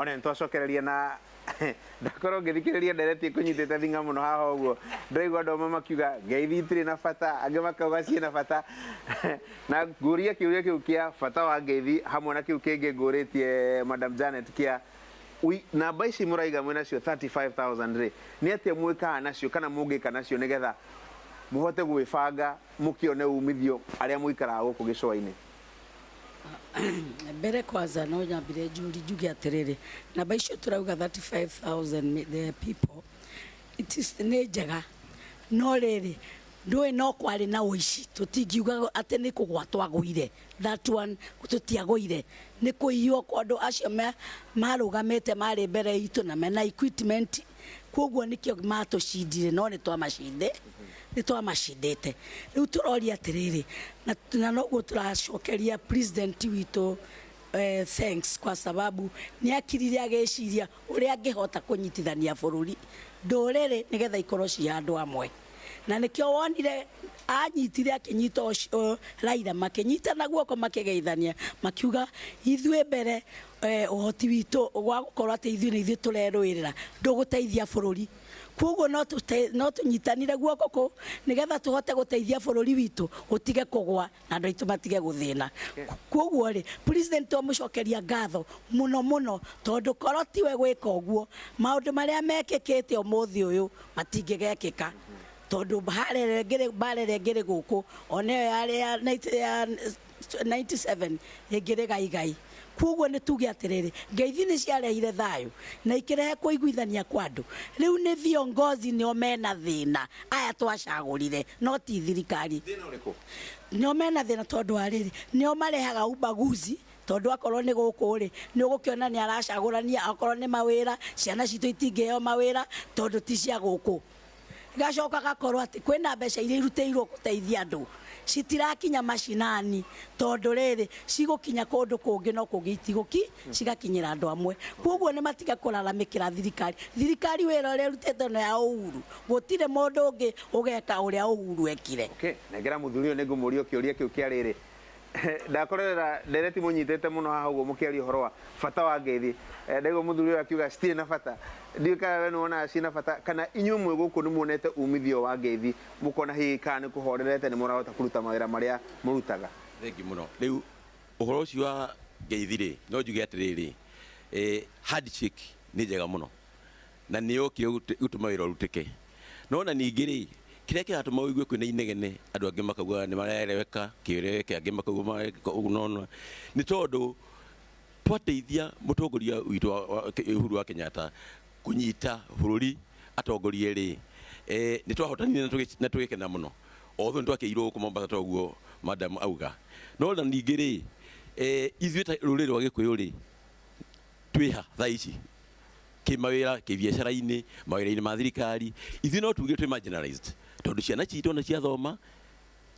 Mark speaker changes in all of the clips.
Speaker 1: One nĩtwacokereria na ndakorwo ngĩthikĩrĩria ndereti ĩkũnyitĩte thinga mũno haha ũguo. Ndĩraigua andũ amwe makiuga ngeithi itirĩ na bata, angĩ makauga ciĩna bata. Na ngũria kĩũria kĩu kĩa bata wa ngeithi hamwe na kĩu kĩngĩ ngũrĩtie Madam Janet kĩa namba ici mũraiga mwĩnacio 35,000 rĩ, nĩ atĩa mwĩkaga nacio kana mũngĩka nacio nĩgetha mũhote gwĩbanga mũkĩone umithio arĩa mũikaraga gũkũ gĩcũa-inĩ?
Speaker 2: Mbere kwanza no nyambire njũri njuge atĩrĩrĩ, namba icio tũrauga 35,000 the people it is nĩ njega, no rĩrĩ ndũĩ no kwarĩ na ũici, tũtingiuga atĩ nĩ kũgwa twagũire, that one tũtiagũire, nĩ kũiywo kwa andũ acio marũgamĩte marĩ mbere itũ na mena equipment, koguo nĩkĩo matũcindire, no nĩ twamacinde nĩ twamacindĩte. Rĩu tũroria atĩrĩrĩ, na noguo tũracokeria president witũ thanks kwa sababu nĩ akirire agĩciria ũrĩa angĩhota kũnyitithania bũrũri ndũrĩrĩ nĩgetha ikorwo ci handũ hamwe, na nĩkĩo wonire anyitire akĩnyita Raila makĩnyitana guoko makĩgeithania makiuga ithuĩ mbere ũhoti witũ wa gũkorwo atĩ ithuĩ nĩ ithuĩ tũrerũĩrĩra ndũgũteithia bũrũri, koguo no tũnyitanire guoko kũ nĩgetha tũhote gũteithia bũrũri witũ ũtige kũgwa na andũ aitũ matige gũthĩna. Koguo rĩ, president twamũcokeria ngatho mũno mũno, tondũ korwo tiwe gwĩka ũguo maũndũ marĩa mekĩkĩte ũmũthĩ ũyũ matingĩgekĩka, tondũ mbara ĩrĩa ĩngĩrĩ gũkũ ona ĩyo yarĩ ya 97 ĩngĩrĩ gaigai. Koguo nĩ tuge atĩrĩrĩ, ngeithi nĩ ciarehire thayũ na ikĩrehe kũiguithania kwa andũ. Rĩu nĩ viongozi nĩo mena thĩna, aya twacagũrire no ti thirikari.
Speaker 1: Thĩna ũrĩkũ?
Speaker 2: Nĩo mena thĩna tondũ wa rĩrĩ, nĩo marehaga ubaguzi, tondũ akorwo nĩ gũkũ rĩ, nĩ ũgũkĩona nĩ aracagũrania, akorwo nĩ mawĩra, ciana citũ itingĩheo mawĩra tondũ ti cia gũkũ. Gacoka gakorwo atĩ kwĩna mbeca iria irutĩirwo gũteithia andũ citirakinya macinani, tondũ rĩrĩ cigũkinya kũndũ kũngĩ no kũngĩ itigũki cigakinyĩra andũ amwe. Koguo nĩ matige kũraramĩkĩra thirikari. Thirikari wĩra ũrĩa ĩrutĩte no ya Uhuru, gũtirĩ mũndũ ũngĩ ũgeka ũrĩa Uhuru ekire.
Speaker 1: Okay, nengera mũthuri ũyũ nĩngũmũria kĩũria kĩu kĩa rĩrĩ. Ndakorerera ndereti mũnyitĩte mũno haha ũguo mũkĩaria ũhoro wa bata wa ngeithi. Ndaigua mũthuri ũyũ akiuga citirĩ na bata. Ndiũĩ kana we nĩwonaga ciĩna bata kana inyuĩ mwĩ gũkũ nĩmuonete umithio wa ngeithi mũkona hihi kana nĩ kũhorerete nĩ mũrahota kũruta mawĩra marĩa mũrutaga.
Speaker 3: Thengiũ mũno. Rĩu ũhoro ũcio wa ngeithi rĩ, no njuge atĩrĩrĩ, handshake nĩ njega mũno na nĩ yokire gũtũma wĩra ũrutĩke. No na ningĩ rĩ, kĩrĩa kĩratũma ũigue kwĩna inegene, andũ angĩ makauga nĩ marereweka, kĩreweke, angĩ makauga mareka ũguo na ũna, nĩ tondũ twateithia mũtongoria witũ Uhuru wa Kenyatta kũnyita bũrũri atongorie rĩ, nĩ twahotanire na tũgĩkena mũno. Although nĩ twakĩirwo gũkũ Mombasa toguo madam auga. No na ningĩ rĩ, ithuĩ ta rũrĩrĩ rwa Gĩkũyũ rĩ, twĩha thaa ici kĩmawĩra, kĩbiacara-inĩ, mawĩra-inĩ ma thirikari, ithuĩ no tuge twĩ marginalized tondũ ciana citũ ona ciathoma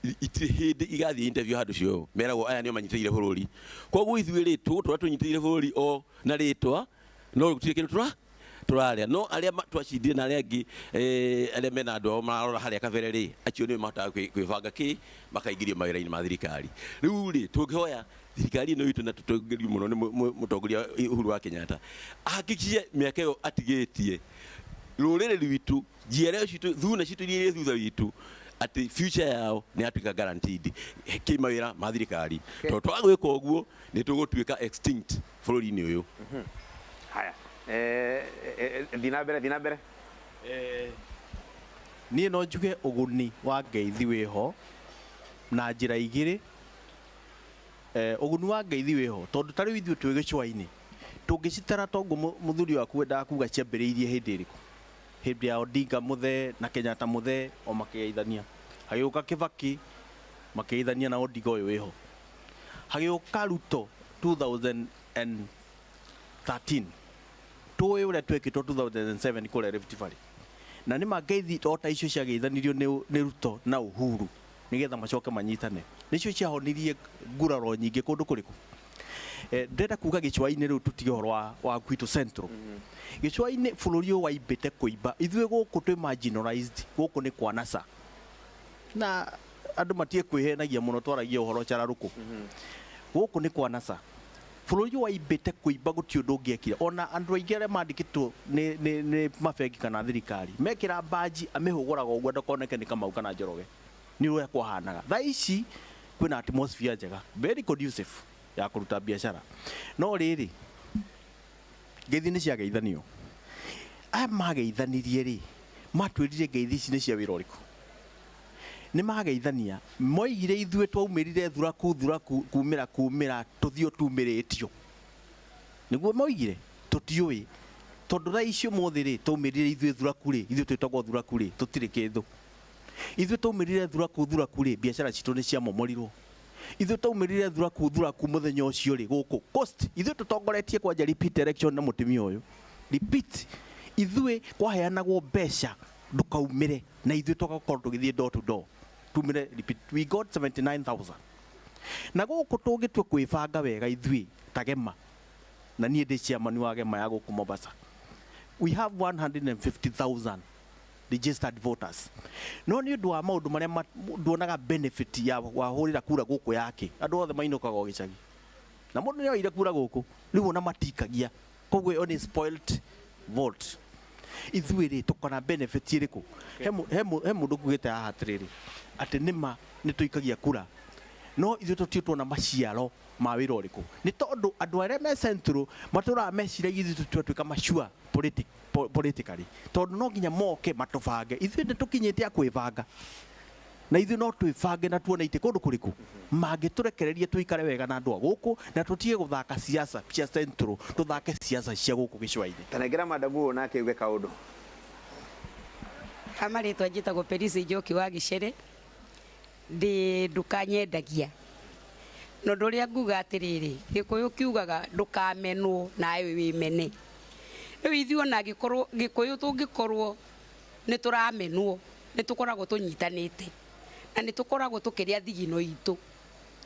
Speaker 3: itirĩ hĩndĩ igathiĩ interview handũ cioywo, meragwo aya nĩo manyitĩrĩire bũrũri. Koguo ithuĩ rĩ, tũgũtũra tũnyitĩrĩire bũrũri o na rĩtwa, no gũtirĩ kĩndũ tũrarĩa. No arĩa twacindire na arĩa angĩ arĩa mena andũ ao mararora harĩa kabere rĩ, acio nĩo mahotaga kwĩbanga kĩ, makaingĩrio mawĩra-inĩ ma thirikari. Rĩu rĩ, tũngĩhoya thirikari ĩno itũ na tũtongorio mũno nĩ mũtongoria Uhuru wa Kenyatta ahakikishe mĩaka ĩyo atigĩtie rũrĩrĩ rwitũ, njiarwa citũ, thuna citũ iria irĩ thutha witũ, atĩ future yao nĩ yatuĩka guaranteed kĩmawĩra ma thirikari. Tondũ twaga gwĩka ũguo nĩ tũgũtuĩka extinct bũrũri-inĩ ũyũ.
Speaker 1: Haya, thiĩ na mbere, thiĩ na mbere.
Speaker 4: Niĩ no njuge ũguni wa ngeithi wĩho na njĩra igĩrĩ. Ũguni wa ngeithi wĩho tondũ ta rĩu ithuĩ twĩ gĩcũa-inĩ tũngĩcitara toguo mũthuri waku wendaga kuga ciambĩrĩirie hĩndĩ ĩrĩkũ? Hĩndĩ ya Odinga mũthee na Kenyatta mũthee o makĩgeithania. Hagĩũka Kibaki makĩgeithania na Odinga ũyũ wĩho. Hagĩũka Ruto 2013 tũĩ ũrĩa twekĩtwo 2007 kũrĩa Rift Valley. Na nĩ ma ngeithi o ta icio ciageithanirio nĩ Ruto na Uhuru nĩgetha macoke manyitane. Nĩcio ciahonirie nguraro nyingĩ kũndũ kũrĩkũ? Ndĩrenda kuga gĩcũa-inĩ rĩu tũtige ũhoro wa gwitũ Central. Gĩcũa-inĩ bũrũri ũyũ waimbĩte kũimba. Ithuĩ gũkũ twĩ marginalized, gũkũ nĩ kwa NASA. Na andũ matige kwĩhenagia mũno twaragia ũhoro cararũkũ. Gũkũ nĩ kwa NASA. Bũrũri ũyũ waimbĩte kũimba, gũtirĩ ũndũ ũngĩekire. Ona andũ aingĩ arĩa mandĩkĩtwo nĩ mabengi kana thirikari mekĩra mbanji, amĩhũgũraga ũguo ndakoneke nĩ Kamau kana Njoroge. Nĩ ũrĩa kwahanaga. Thaa ici kwĩna atmosphere njega, very conducive ya kũruta biacara. No rĩrĩ, ngeithi nĩ ciageithanio. Aya mageithanirie rĩ, matwĩrire ngeithi ici nĩ cia wĩra ũrĩkũ? Nĩ mageithania moigire ithuĩ twaumĩrire thuraku thuraku kumĩra kumĩra tũthiĩ tumĩrĩtio, nĩguo moigire. Tũtiũĩ, tondũ thaa ici ũmũthĩ rĩ, twaumĩrire ithuĩ thuraku rĩ, ithuĩ twĩtagwo thuraku rĩ, tũtirĩ kĩndũ. Ithuĩ twaumĩrire thuraku thuraku rĩ, biacara citũ nĩ ciamomorirwo. Ithuĩ twaumĩrire thuraku thuraku mũthenya ũcio rĩ, gũkũ Coast ithuĩ tũtongoretie kwanja repeat election na mũtumia ũyũ repeat. Ithuĩ kwaheanagwo mbeca ndũkaumĩre, na ithuĩ tũgakorwo tũgĩthiĩ door to door tumĩre repeat. We got 79,000. Na gũkũ tũngĩtua kwĩbanga wega ithuĩ ta Gema, na niĩ ndĩ chairman wa Gema ya gũkũ Mombasa, we have 150,000 registered voters. No nĩ ũndũ wa maũndũ marĩa nduonaga benefit ya wahũrĩra kura gũkũ yake, andũ othe mainũkaga o gĩcagi na mũndũ nĩ oire kura gũkũ rĩu ona matikagia, koguo ĩyo nĩ spoiled vote. Ithuĩ rĩ, tũkona benefit ĩrĩkũ? He mũndũ kugĩte haha atĩrĩrĩ, atĩ nĩma nĩ tũikagia kura, no ithuĩ tũtirĩ tuona maciaro ma wĩra ũrĩkũ, nĩ tondũ andũ arĩa me central matũraga meciragia ithuĩ tũtuĩka mature politically, tondũ no nginya moke matũbange. Ithuĩ nĩ tũkinyĩte a kwĩbanga, na ithuĩ no twĩbange na tuone itĩ kũndũ kũrĩkũ mangĩtũrekereria tũikare wega na andũ a gũkũ, na tũtige gũthaka siasa cia central, tũthake siasa cia gũkũ gĩcũa-inĩ.
Speaker 1: Tanengera madamu ũyũ nake uge kaũndũ.
Speaker 5: Kamarĩtwa njĩtagwo Perisi Njoki wa Gĩcere, ndĩ nduka nyendagia. Na ũndũ ũrĩa nguga atĩrĩrĩ, Gĩkũyũ kiugaga ndũkamenwo nawe wĩmene. Rĩu ithuĩ ona angĩkorwo Gĩkũyũ tũngĩkorwo nĩ tũramenwo, nĩ tũkoragwo tũnyitanĩte na nĩ tũkoragwo tũkĩrĩa thigino itũ,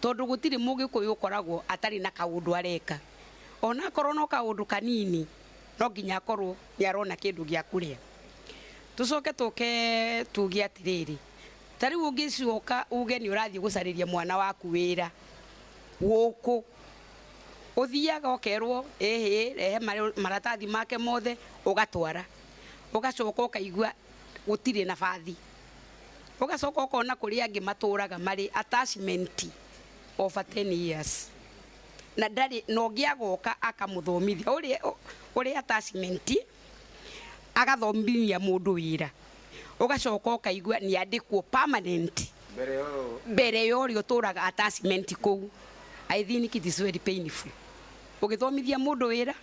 Speaker 5: tondũ gũtirĩ Mũgĩkũyũ ũkoragwo atarĩ na kaũndũ areka. Ona akorwo no kaũndũ kanini, no nginya akorwo nĩ arona kĩndũ gĩa kũrĩa. Tũcoke tũke tuge atĩrĩrĩ, ta rĩu ũngĩcoka uge nĩ ũrathiĩ gũcarĩria mwana waku wĩra gũkũ, ũthiaga ũkerwo ĩhĩ, rehe maratathi make mothe, ũgatwara, ũgacoka ũkaigua gũtirĩ nabathi, ũgacoka ũkona kũrĩ angĩ matũraga marĩ attachment over 10 years na ndarĩ na ũngĩ agoka akamũthomithia ũrĩa attachment, agathomithia mũndũ wĩra, ũgacoka ũkaigua nĩ andĩkwo permanent
Speaker 1: mbere yo
Speaker 5: mbere ya ũrĩa ũtũraga attachment kũu. I think it is very painful. Ũgĩthomithia mũndũ wĩra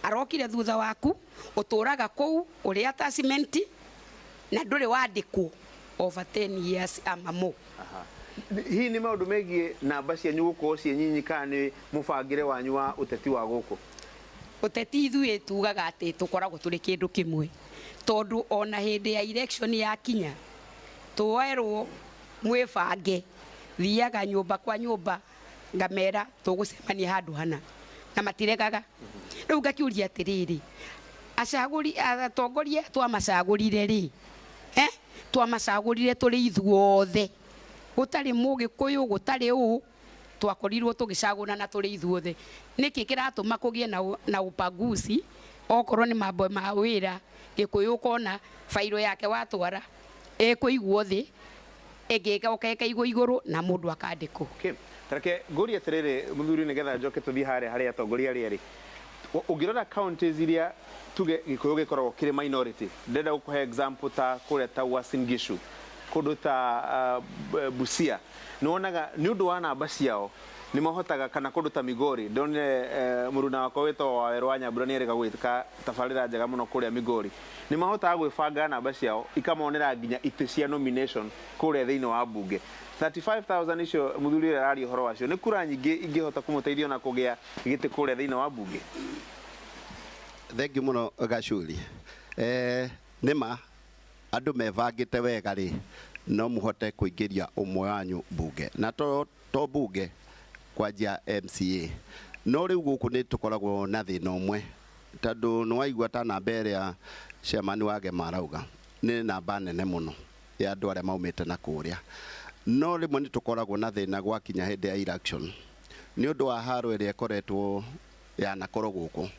Speaker 5: arokire thutha waku, ũtũraga kũu ũrĩ attachment na ndũrĩ wandĩkwo over 10 years ama more.
Speaker 1: Aha. Hihi nĩ maũndũ megiĩ namba cianyu gũkorwo ciĩ nyinyi, kana nĩ mũbangĩre wanyu wa ũteti wa gũkũ?
Speaker 5: Ũteti ithuĩ tugaga atĩ tũkoragwo tũrĩ kĩndũ kĩmwe, tondũ ona hĩndĩ ya election yakinya twerwo mwĩbange, thiaga nyũmba kwa nyũmba ngamera tũgũcemania handũ hana, na matiregaga. Rĩu ngakiũria atĩrĩrĩ, acagũri atongoria twamacagũrire rĩ, twamacagũrire tũrĩ ithuothe, gũtarĩ Mũgĩkũyũ, gũtarĩ ũũ, twakorirwo tũgĩcagũrana tũrĩ ithuothe. Nĩkĩ kĩratũma kũgĩe na ubaguzi? Okorwo nĩ mambo ma wĩra, Gĩkũyũ ũkona bairo yake watwara ĩkũigwo thĩ, ĩngĩ ĩgoka ĩkaigwo igũrũ na mũndũ akandĩkwo.
Speaker 1: Okay. Tareke ngũrie atĩrĩrĩ, mũthuri, nĩgetha njoke tũthiĩ harĩa harĩa atongoria arĩa erĩ. Ũngĩrora counties iria tuge Gĩkũyũ gĩkoragwo kĩrĩ minority, ndĩrenda gũkũhe example ta kũrĩa ta Uasin Gishu, kũndũ ta Busia, nĩ wonaga nĩ ũndũ wa namba ciao nĩ mahotaga, kana kũndũ ta Migori, ndonire mũruna wakwa wĩtagwo Wawerũ wa Nyambura nĩ erĩga gwĩka tabarĩra njega mũno kũrĩa Migori, nĩ mahotaga gwĩbanga namba ciao ikamonera nginya itĩ cia nomination kũrĩa thĩinĩ wa mbunge. 35,000 icio mũthuri ũrĩa araria ũhoro wacio nĩ kura nyingĩ ingĩhota kũmũteithia ona kũgĩa gĩtĩ kũrĩa thĩinĩ wa mbunge.
Speaker 6: Thengiũ mũno, Gacuri. Nĩma andũ mebangĩte wega rĩ, no mũhote kũingĩria ũmwe wanyu mbunge, na to mbunge, kwanjia MCA. No rĩu gũkũ nĩ tũkoragwo na thĩna ũmwe, tondũ nĩ waigua ta namba ĩrĩa chairman wa Gema arauga nĩ namba nene mũno ya andũ arĩa maumĩte na kũrĩa, no rĩmwe nĩ tũkoragwo na thĩna gwakinya hĩndĩ ya election. Nĩ ũndũ wa haro ĩrĩa ĩkoretwo yanakorwo gũkũ,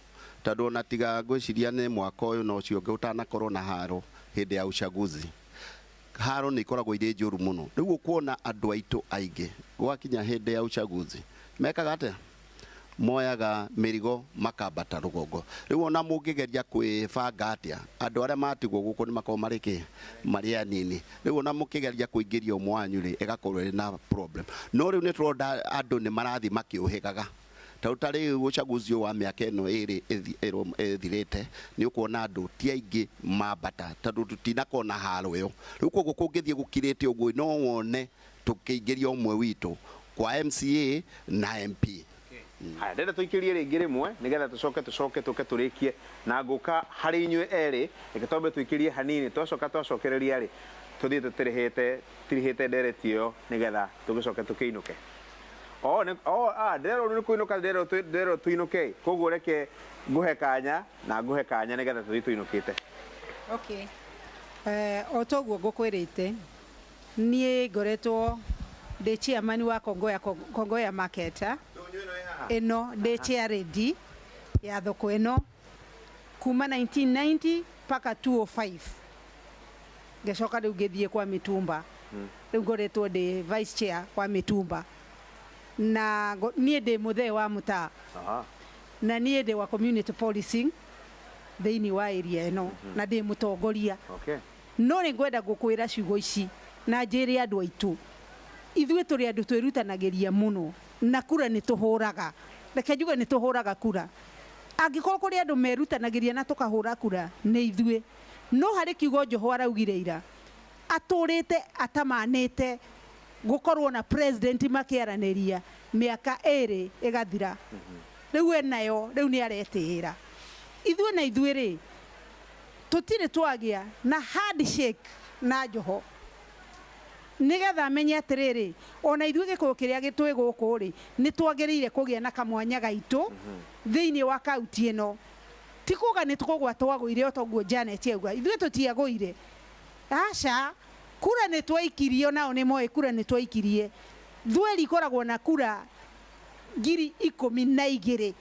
Speaker 6: tondũ ona tiga ngwĩciria nĩ mwaka ũyũ na ũcio ũngĩ ũtanakorwo na haro hĩndĩ ya uchaguzi, haro nĩ ikoragwo irĩ njũru mũno. Rĩu ũkuona andũ aitũ aingĩ gwakinya hĩndĩ ya uchaguzi mekaga atĩa? Moyaga mĩrigo makambata rũgongo. Rĩu ona mũngĩgeria kwĩbanga atĩa, andũ arĩa matigwo gũkũ nĩ makoragwo marĩ kĩ marĩ anini. Rĩu ona mũkĩgeria kũingĩria ũmwe wanyu rĩ, ĩgakorwo ĩrĩ na problem. No rĩu nĩ tũrona andũ nĩ marathiĩ makĩũhĩgaga, tondũ ta rĩu uchaguzi ũyũ wa mĩaka ĩno ĩrĩ ĩthirĩte, nĩ ũkuona andũ ti aingĩ mambata, tondũ tũtinakorwo na haro ĩyo. Rĩu koguo kũngĩthiĩ gũkirĩte ũguo, no wone tũkĩingĩria ũmwe witũ kwa MCA na MP.
Speaker 1: Haya, ndĩrenda tũikĩrie rĩngĩ rĩmwe nĩgetha tũcoke tũke tũrĩkie na ngũka harĩ inyuĩ erĩ. Reke twambe tũikĩrie hanini, twacoka twacokereria rĩ, tũthiĩ tũtirihĩte tirihĩte ndereti ĩyo nĩgetha tũgĩcoke tũkĩinũke. O nĩ o ah ndĩrerwo nĩ kũinũka, ndĩrerwo tũinũke. Koguo reke ngũhe kanya na ngũhe kanya nĩgetha tũthiĩ tũinũkĩte.
Speaker 7: Okay. O toguo ngũkwĩrĩte, niĩ ngoretwo ndĩ chairman wa Kongoya, Kongoya Market ĩno, ndĩ chair lady ya thoko ĩno kuma 1990 mpaka 205, ngĩcoka rĩu ngĩthiĩ kwa mĩtumba. Rĩu ngoretwo ndĩ vice chair kwa mĩtumba na niĩ ndĩ mũthee wa mũtaa na niĩ ndĩ wa community policing thĩinĩ wa area ĩno na ndĩ mũtongoria. No nĩ ngwenda gũkwĩra ciugo ici na njĩre andũ aitũ, ithuĩ tũrĩ andũ twĩrutanagĩria mũno na kura nĩ tũhũraga. Reke njuge nĩ tũhũraga kura. Angĩkorwo kũrĩ andũ merutanagĩria na tũkahũra kura, nĩ ithuĩ. No harĩ kiugo Joho araugire ira, atũrĩte atamanĩte gũkorwo na president makĩaranĩria mĩaka ĩrĩ ĩgathira. Rĩu enayo, rĩu nĩ aretĩĩra. Ithuĩ na ithuĩ rĩ, tũtirĩ twagĩa na handshake na Joho nĩgetha amenye atĩrĩrĩ, ona ithuĩ gĩkũyũ kĩrĩa gĩtwĩ gũkũ rĩ, nĩ twagĩrĩire kũgĩa na kamwanya gaitũ thĩinĩ wa kaunti ĩno. Ti kuga nĩ tũkũgwa twagũire, o toguo Janet auga, ithuĩ tũtiagũire, aca. Kura nĩ twaikirie, nao nĩ moĩ kura nĩ twaikirie. Thweri ikoragwo na kura 12,000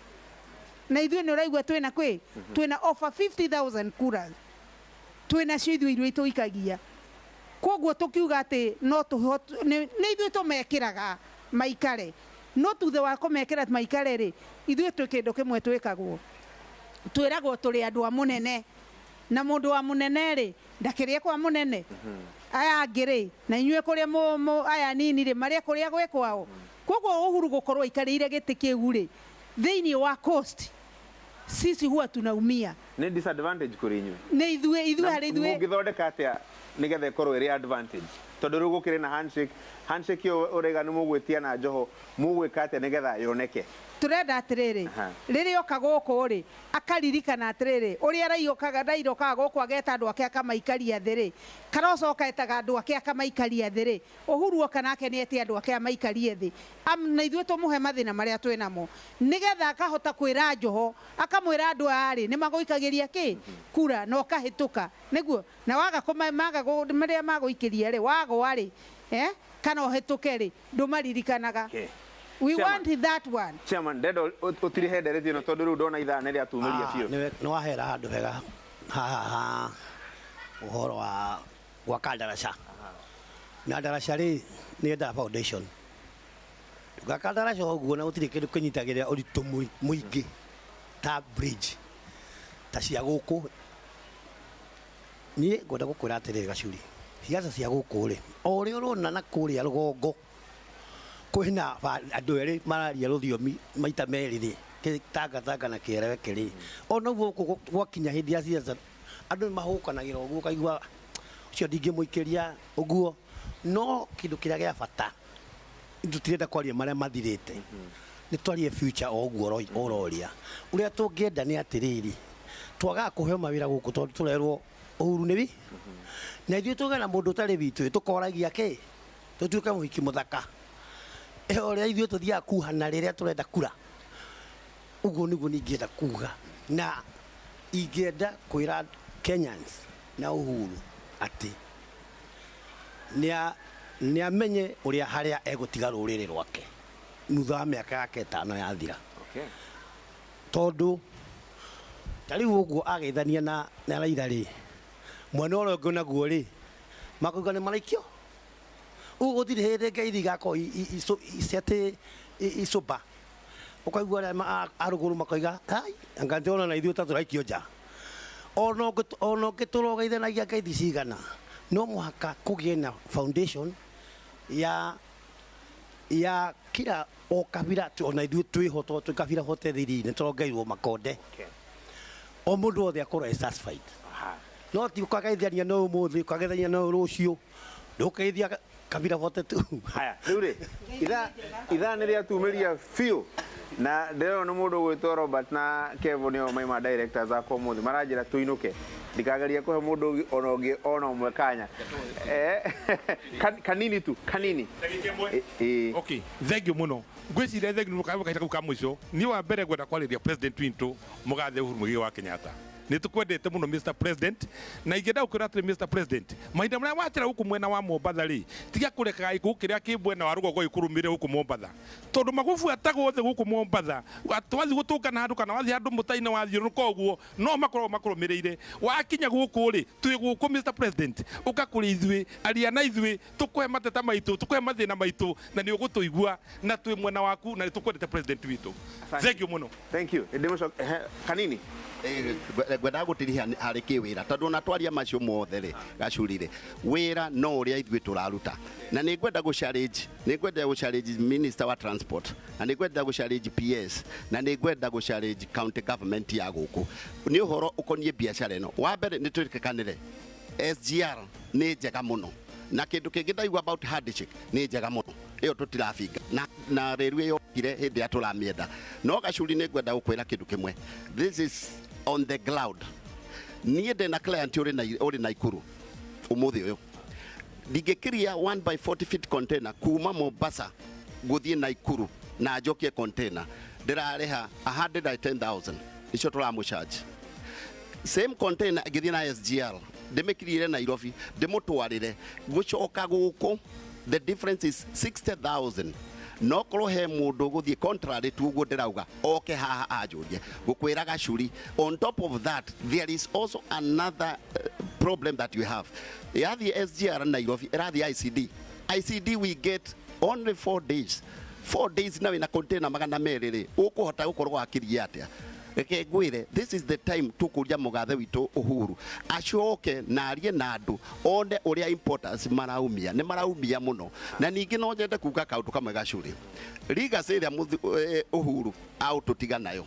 Speaker 7: na ithuĩ nĩ ũraigua twĩna kwĩ twĩna over 50,000 kura twĩna cio ithuĩ iria tũikagia. Koguo tũkiuga atĩ no nĩ ithuĩ tũmekĩraga maikare, no thutha wa kũmekĩra maikare rĩ, ithuĩ twĩ kĩndũ kĩmwe twĩkagwo, twĩragwo tũrĩ andũ a mũnene, na mũndũ wa mũnene rĩ, ndakĩrĩe kwa mũnene. Aya angĩ rĩ, na inyuĩ kũrĩa aya nini rĩ, marĩa kũrĩa gwĩ kwao. Koguo Uhuru gũkorwo aikarĩire gĩtĩ kĩu rĩ, thĩinĩ wa coast sisi huwa tunaumia.
Speaker 1: Nĩ disadvantage kũrĩ inyuĩ?
Speaker 7: Nĩ ithuĩ, ithuĩ harĩ ithuĩ.
Speaker 1: Mũngĩthondeka atĩa nĩgetha ĩkorwo ĩrĩ advantage? Tondũ rĩu gũkĩrĩ na handshake, handshake ĩyo ũraiga nĩ mũgwĩtia na Joho, mũgwĩka atĩa nĩgetha yoneke?
Speaker 7: Tũrenda atĩrĩrĩ, rĩrĩa oka gũkũ rĩ, akaririkana atĩrĩrĩ, ũrĩa raiokaga Raila okaga gũkũ ageta andũ ake akamaikaria thĩ rĩ, karocoka etaga andũ ake akamaikaria thĩ rĩ, Uhuru oka nake nĩ ete andũ ake amaikarie thĩ, na ithuĩ tũmũhe mathĩna marĩa twĩ namo, nĩgetha akahota kwĩra Joho, akamwĩra andũ aya rĩ, nĩ magũikagĩria kĩ kura na ũkahĩtũka, nĩguo na waga maga marĩa magũikĩria rĩ, wagwa rĩ, kana ũhĩtũke rĩ, ndũmaririkanaga. We
Speaker 1: Chairman.
Speaker 7: want that one.
Speaker 1: Chairman, ndenda ũtirihe ndereti ĩno tondũ rĩu ndona ithaa nĩ rĩatumĩria biũ.
Speaker 8: Nĩ wahera handũ hega haha ha ũhoro wa gwaka ndaraca. Na ndaraca rĩ, nĩ yendaga foundation. Ndũgaka ndaraca ũguo na gũtirĩ kĩndũ kĩnyitagĩrĩra ũritũ mũingĩ ta bridge ta cia gũkũ. Niĩ ngwenda gũkwĩra atĩrĩrĩ Gacuri, ciaca cia gũkũ rĩ, o ũrĩa ũrona na kũrĩa rũgongo kwĩna andũ erĩ mararia rũthiomi maita merĩ rĩ, tangatanga na kĩereweke rĩ, ona ũguo gũkũ gwakinya hĩndĩ ya ciaca andũ nĩ mahũkanagĩra ũguo, ũkaigua ũcio ndingĩmũikĩria ũguo. No kĩndũ kĩrĩa gĩa bata, tũtirenda kwaria marĩa mathirĩte, nĩ twarie future o ũguo ũroria. Ũrĩa tũngĩenda nĩ atĩrĩrĩ, twagaga kũheo mawĩra gũkũ tondũ tũrerwo Uhuru nĩ wi, na ithuĩ tũgĩa na mũndũ ũtarĩ witũ, tũkoragia kĩ, tũtuĩke mũhiki mũthaka. Ũrĩa ithuĩ tũthiaga kuhana rĩrĩa tũrenda kura, ũguo nĩguo ningĩenda kuga. Na ingĩenda kwĩra Kenyans na Uhuru atĩ nĩ amenye ũrĩa harĩa egũtiga rũrĩrĩ rwake. Thutha wa mĩaka yake 5 yathira.
Speaker 1: Okay.
Speaker 8: Tondũ ta rĩu ũguo ageithania na Raila rĩ, mwena ũrĩa ũngĩ naguo rĩ, makauga nĩ maraikio. Ũguo gũtirĩ hĩndĩ ngeithi igakorwo icete icũmba. Ũkaigua arĩa a rũgũrũ makoiga, ai, anga ndĩrona na ithuĩ ta tũraikio nja. Ona ũngĩtũra ũgeithanagia ngeithi cigana, no mũhaka kũgĩe na foundation ya kila o kabira, ona ithuĩ twĩho tondũ twĩ kabira hote thiri-inĩ tũrongeirwo makonde.
Speaker 1: Okay.
Speaker 8: O mũndũ wothe akorwo e satisfied.
Speaker 1: Aha.
Speaker 8: No ti ũkageithania no ũmũthĩ, ũkageithania no rũciũ, ndũkeithia kabira hote tu.
Speaker 1: Haya, rĩu rĩ, ithaa nĩ rĩatumĩria biũ na ndĩrona nĩ mũndũ ũgwĩtwo Robert na Kevo nĩo maima directors akwa ũmũthĩ maranjĩra tũinũke, ndikageria kũhe mũndũ ũngĩ ona ũngĩ ona ũmwe kanya. Kanini tu, kanini. Ĩ.
Speaker 9: Okay, thank you muno. Ngwĩciria thank you kahinda kau ka mũico. Niĩ wa mbere ngwenda kwarĩria president witũ mũgathe Uhuru Muigai wa Kenyatta. Nĩ tũkwendete mũno Mr President, na ingĩenda gũkwĩra atĩrĩ Mr President, mahinda marĩa wachera gũkũ mwena wa Mombatha rĩ, tiga kũrekaga gĩkũũ kĩrĩa kĩ mwena wa rũgongo gĩkũrũmĩrĩre gũkũ Mombatha, tondũ magũbuataga othe gũkũ Mombatha. Twathiĩ gũtũngana handũ kana wathiĩ handũ mũtainĩ wathiũrũrũka ũguo, no makoragwo makũrũmĩrĩire. Wakinya gũkũ rĩ, twĩ gũkũ Mr President, ũka kũrĩ ithuĩ, aria na ithuĩ, tũkũhe mateta maitũ, tũkũhe mathĩna maitũ, na nĩ ũgũtũigua, na twĩ mwena waku, na nĩ tũkwendete president witũ. Thank you mũno.
Speaker 1: Thank you. Kanini.
Speaker 6: Ngwendaga gũtirihia harĩ kĩwĩra tondũ ona twaria macio mothe rĩ, Gacuri rĩ, wĩra no ũrĩa ithuĩ tũraruta, na nĩ ngwenda gũ challenge, nĩ ngwenda gũ challenge minister wa transport, na nĩ ngwenda gũ challenge PS, na nĩ ngwenda gũ challenge county government ya gũkũ nĩ ũhoro ũkoniĩ biacara ĩno. Wa mbere nĩ twĩrĩkanĩre SGR nĩ njega mũno, na kĩndũ kĩngĩ ndaigua about handshake nĩ njega mũno, ĩyo tũtirabinga na rĩru ĩyo yokire hĩndĩ ya tũramĩenda. No Gacuri nĩ ngwenda gũkwĩra kĩndũ kĩmwe, this is on the ground. Niĩ ndĩna client ũrĩ Naikuru ũmũthĩ ũyũ, ndingĩkĩria 1 by 40 feet container kuma Mombasa gũthiĩ Naikuru na njokie container, ndĩrarĩha 110,000 icio tũramũcharge. Same container ngĩthiĩ na SGR ndĩmĩkirire Nairobi ndĩmũtwarĩre gũcoka gũkũ, the difference is 60,000. No korwo he mũndũ ũgũthiĩ contrary tu ũguo ndĩrauga oke haha anjũrie gũkwĩra Gacuri. On top of that there is also another problem that you have. Yathiĩ SGR Nairobi ĩrathiĩ ICD. ICD we get only 4 days. 4 days na wĩna container 200 rĩ, ũkũhota gũkorwo wakirie atĩa? Reke ngwĩre, this is the time tũkũria mũgathe witũ Uhuru acoke na arie na andũ one ũrĩa importers maraumia, nĩ maraumia mũno. Na ningĩ no nyende kuga kaũndũ kamwe Gacuri, legacy ĩrĩa Uhuru aũtũtiga nayo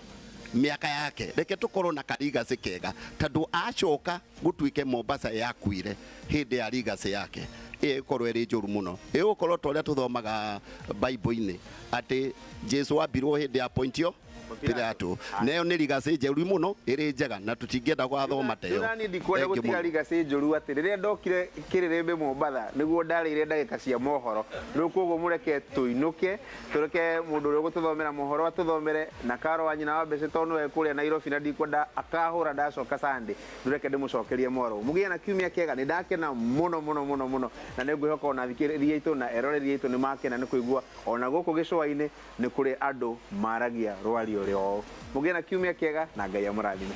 Speaker 6: mĩaka yake, reke tũkorwo na ka legacy kega, tondũ acoka gũtuĩke Mombasa yakuire hĩndĩ ya legacy yake ĩgũkorwo ĩrĩ njũru mũno. Ĩgũkorwo ta ũrĩa tũthomaga Bible-inĩ atĩ Jesu ambirwo hĩndĩ ya Pontio Pilato, nayo nĩ legacy njũru mũno ĩrĩ njega na tũtingĩenda gwathoma ta ĩyo.
Speaker 1: Niĩ ndikwenda gũtiga legacy njũru atĩ rĩrĩa ndokire kĩrĩrĩmbĩ Mombatha nĩguo ndarĩire ndagĩka cia mohoro, rĩu koguo mũreke tũinũke, tũreke mũndũ ũrĩa ũgũtũthomera mohoro atũthomere, na Karo wa nyina wa mbeca tondũ nĩwe kũrĩa Nairobi na ndikwenda akahũra ndacoka Sunday, ndũreke ndĩmũcokerie mohoro. Mũgĩe na kiumia kĩega, nĩ ndakena mũno mũno mũno mũno, na nĩ ngwĩhoka ona athikĩrĩria aitũ na eroreri aitũ nĩ makena nĩ kũigua ona gũkũ gĩcũa-inĩ nĩ kũrĩ andũ maragia rwario rĩao. Mũgĩe na kiumia kĩega na Ngai amũrathime.